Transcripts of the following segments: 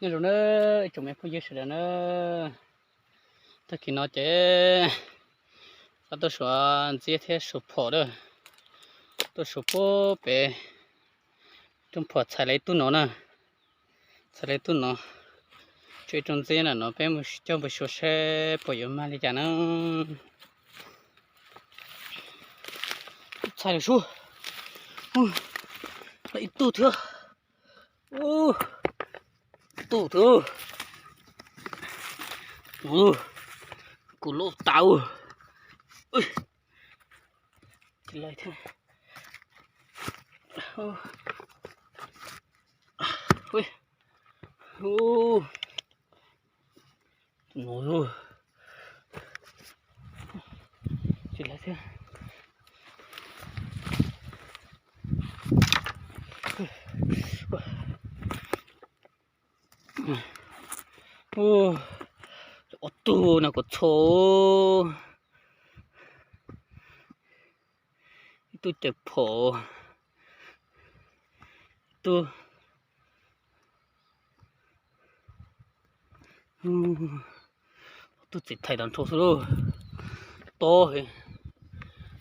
Nyob zoo na ib tsoom me phooj ywg sawv daws na, tag kis no ces xav tuaj suav ntxiab thiab suav phom lawm. Tuaj suav puag pem roob phom txhais lawv ib tug no na, txhais lawv ib tug no, tshuav ib rooj ntxiab na no peb mus coj mus suav seb puas yuav mag li cas na. Txhais lawm sub, ib tug thiab, tug thiab, kuv loj tas. Ob tug no kom txho, ib tug cawm phom, ib tug, tus txiv thais tag nrho xwb lauj. Tob heev,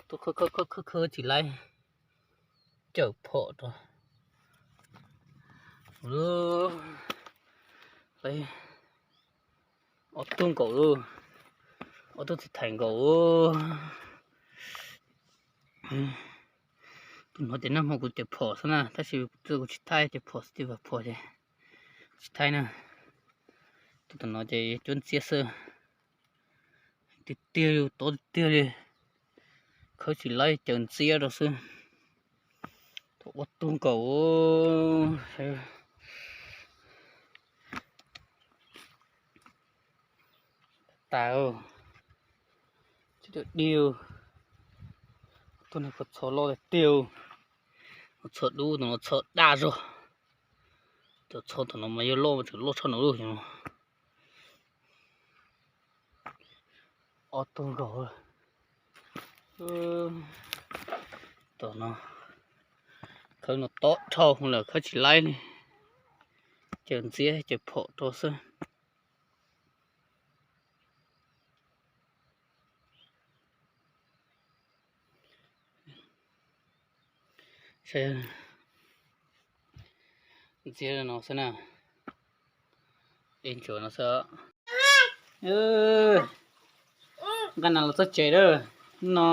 tuaj khawb khawb khawb khawb tsis laib, cawm phom rau. Ob tug nkaus lauj, ob tug txiv thais nkaus. Tus no ces nag hmo kuv cawm phom xwb na, tab sis kuv tsis thaij, cawm phom xwb, cawm phom ces tsis thaij na. Tus tom no ces cuab ntxiab xwb, tiag tiag li, tob tiag tiag li, khawb tsis laib cawm ntxiab rau xwb. Thaum ua tug nkaus tas, tsis dawm diav, tus no kua txho loj tiag tiag, kua txho dub, tus no txho daj zog, cov txho tom no mas yog loj mas tseem loj tshaj no lub. Ob tug nkaus. Tom no khawb no tob dhau lawm, khawb tsis laib li, cawm ntxiab cawm phom rau xwb. Ntxiab no xwb na, ib ntsuav no xwb. Nqaij nas los txog tsev lawm, no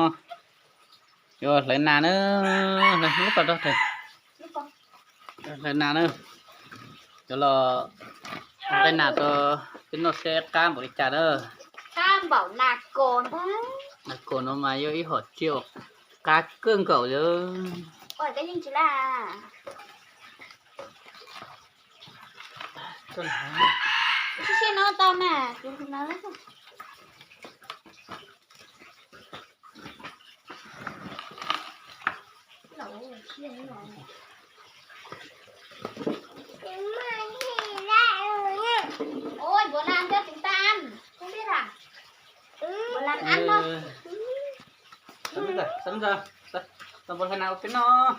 yuav hlawv nas na, hlawv nas na, yuav los nqaij nas rau peb noj seb qab npaum li cas na. Nas kos no mas yog ib hom tsiaj uas qab kawg nkaus li. Ua ib npuas nas coj tsev tas, ua ib npuas nas ua peb noj.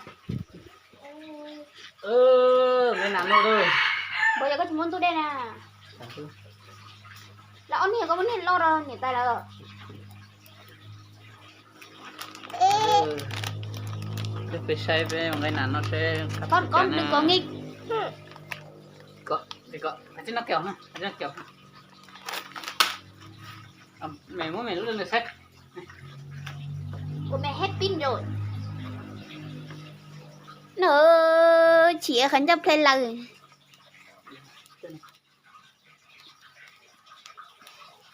Nqaij nas no, npawg yog koj tsis muab ntuj dej na. Los ob niag koj muab niag loj rau niam tais lawm. Peb saib peb nqaij nas no seb. Koj, koj, koj nqaij nas. Mej muab mej lub saib. Kuv mej hej pin rau. Nws chim qhov ncauj ple lawm.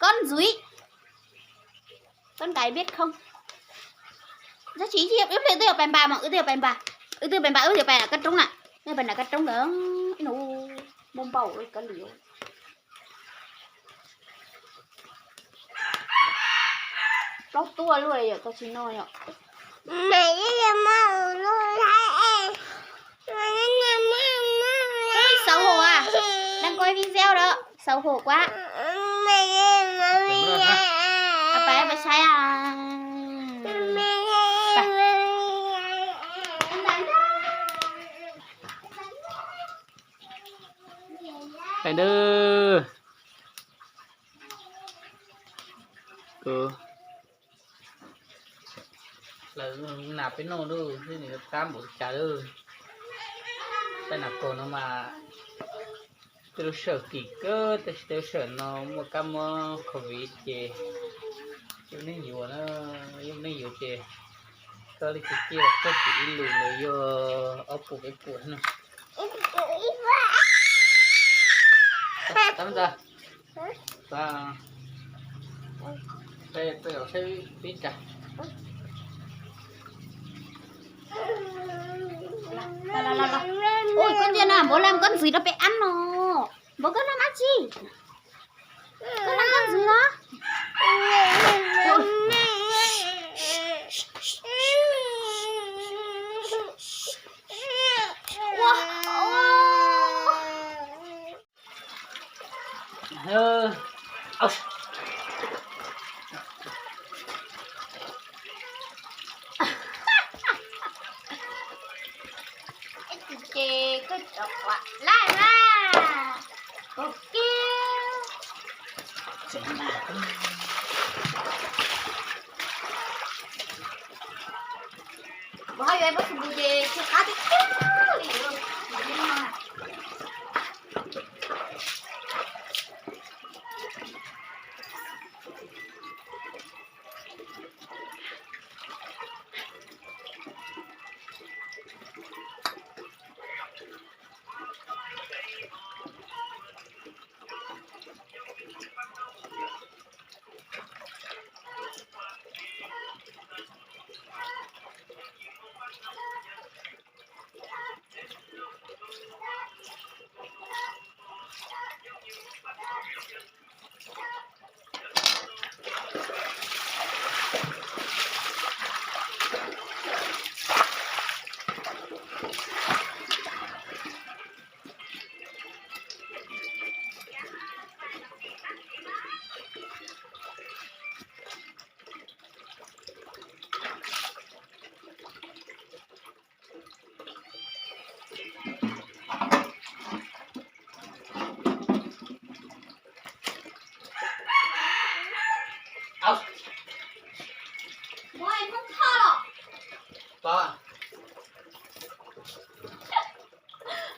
Koj ntxuiv. Koj nkaib biab khoo. Ntxhab tsis ib pliag wb twb yuav pais npas mas, wb twb yuav pais npas. Wb twb yuav pais npas, wb twb yuav pais nram kab roob na. Wb yuav pais nram kab roob ntawd. Nws muaj npaum li kab liam. Plaub tuaj luaj yom, tau tsis no yom. Xaus hauv a, đang coi video đó, xaus hauv quá. Pais saib a. Tais ntuj, kuv lawv nas peb noj lub xwb nws qab npaum li cas lawm. Tej nas kaum no mas tej lub sij hawm kim kawg, tab sis tej lub sij hawm no muaj kab mob covid ces yus neeg yuav na, yus neeg yuav ces koj li tus ciaj koj tsis ib lus ntawd yog ob puas peb puas no. Tab ntxa, tab, peb peb los saib pib cas. Ui, koj ntsia na, npawg lam koj ntxwv rau peb ab no. Npawg koj lam ab tsi? Koj lam koj ntxwv los? Ua, ua. Ces koj cov quav laj na, kaum kiag. Npawg ho yuav ib pob xus npus ces tsis qab tiag tiag li.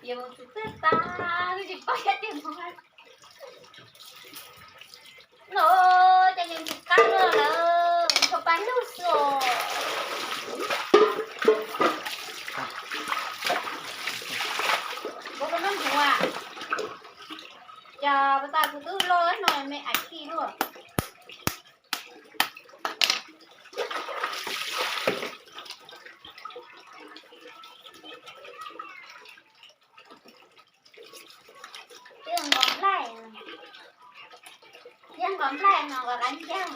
Yus mus txog twg tas, tsis paub tias mus. No, cas yus mus qab no lawm, mus txog pas ntug xwb os. Npawg koj noj ntsuav, cas pas tas kuv twb loj no me ais khi luaj. Twb nqos nplaig, twb nqos nplaig no nqos qab ncauj.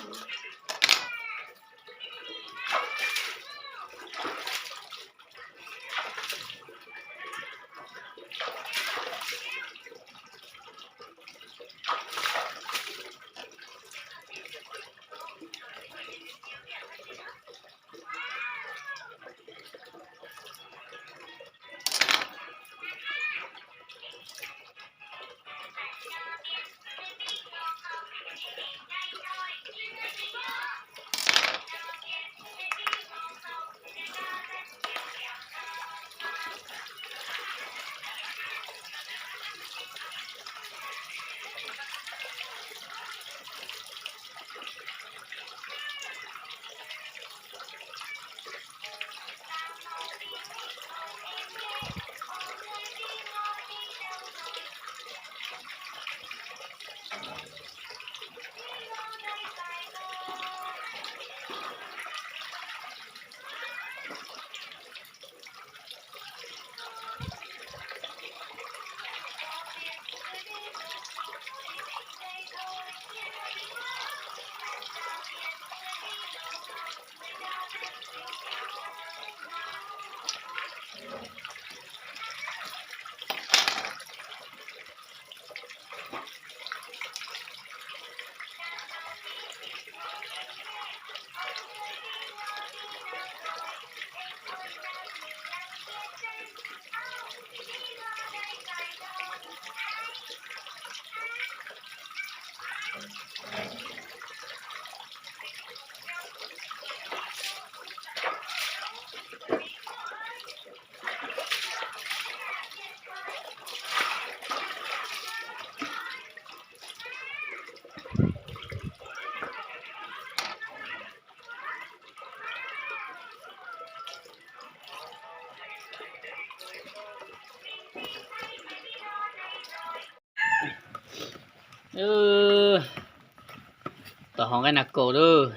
Tom hauv nqaij nas kaus lawm.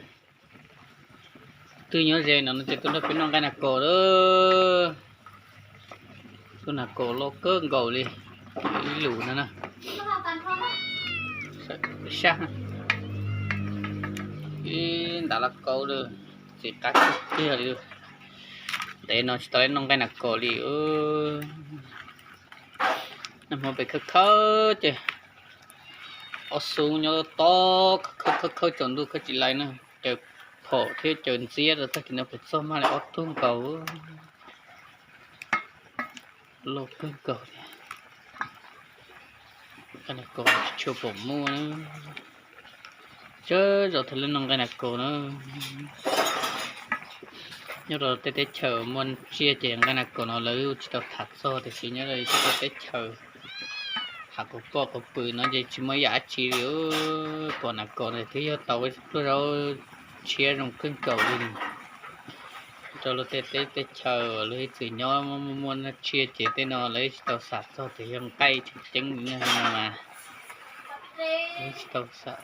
Twb nyob ze no no ces tuaj nrog peb noj nqaij nas kaus lawm. Tus nas kaus loj kawg nkaus li, ib lus no na. Sab, ib ntas laj kaub lawm, txiv qab kawg kiag li. Ntev no tsis tau noj nqaij nas kaus li. Nag hmo pem khawb khawb ces ob xub nyob tob khawb khawb tsaus ntuj khawb tsis lais na, caws phom thiab caws ntxiab rau tag kis no pem txog maj li ob tug nkaus. Loj kawg nkaus li. Nqaij nas kaus tsis tshua pom muaj na. Tsawg zaus thiaj li noj nqaij nas kaus na. Nyob rau tej teb chaws muaj tsiaj ces nqaij nas kaus no lawv tsis tau tham txog, tiam sis nyob rau tej teb chaws hav quv poj quv pw no ces tsis muaj ib yam dab tsi li. Pom nas kaus no twb yog tau pluag zaub tshiab zoo kawg nkaus li. Rau luag tej teb tej chaws luag ib txwm nyob muaj muaj tsiaj ces tej no lawv tsis tau xam txog tias yog nqaij tseem ceeb li no mas lawv tsis tau xam.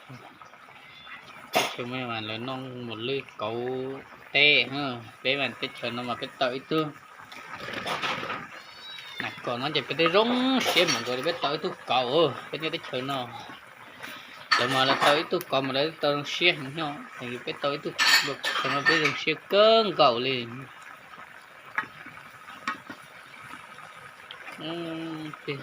Teb chaws mas lawv noj mus lwj kauv teb, peb mas teb chaws no mas peb tau ib tug nas kaus no ces peb twb zoo siab mus nkaus li, peb tau ib tug kauv, peb nyob teb chaws no. Lawv mas lawv tau ib tug kauv mas lawv tau zoo siab heev nyob, peb tau ib tug kauv no peb zoo siab kawg nkaus li. Peb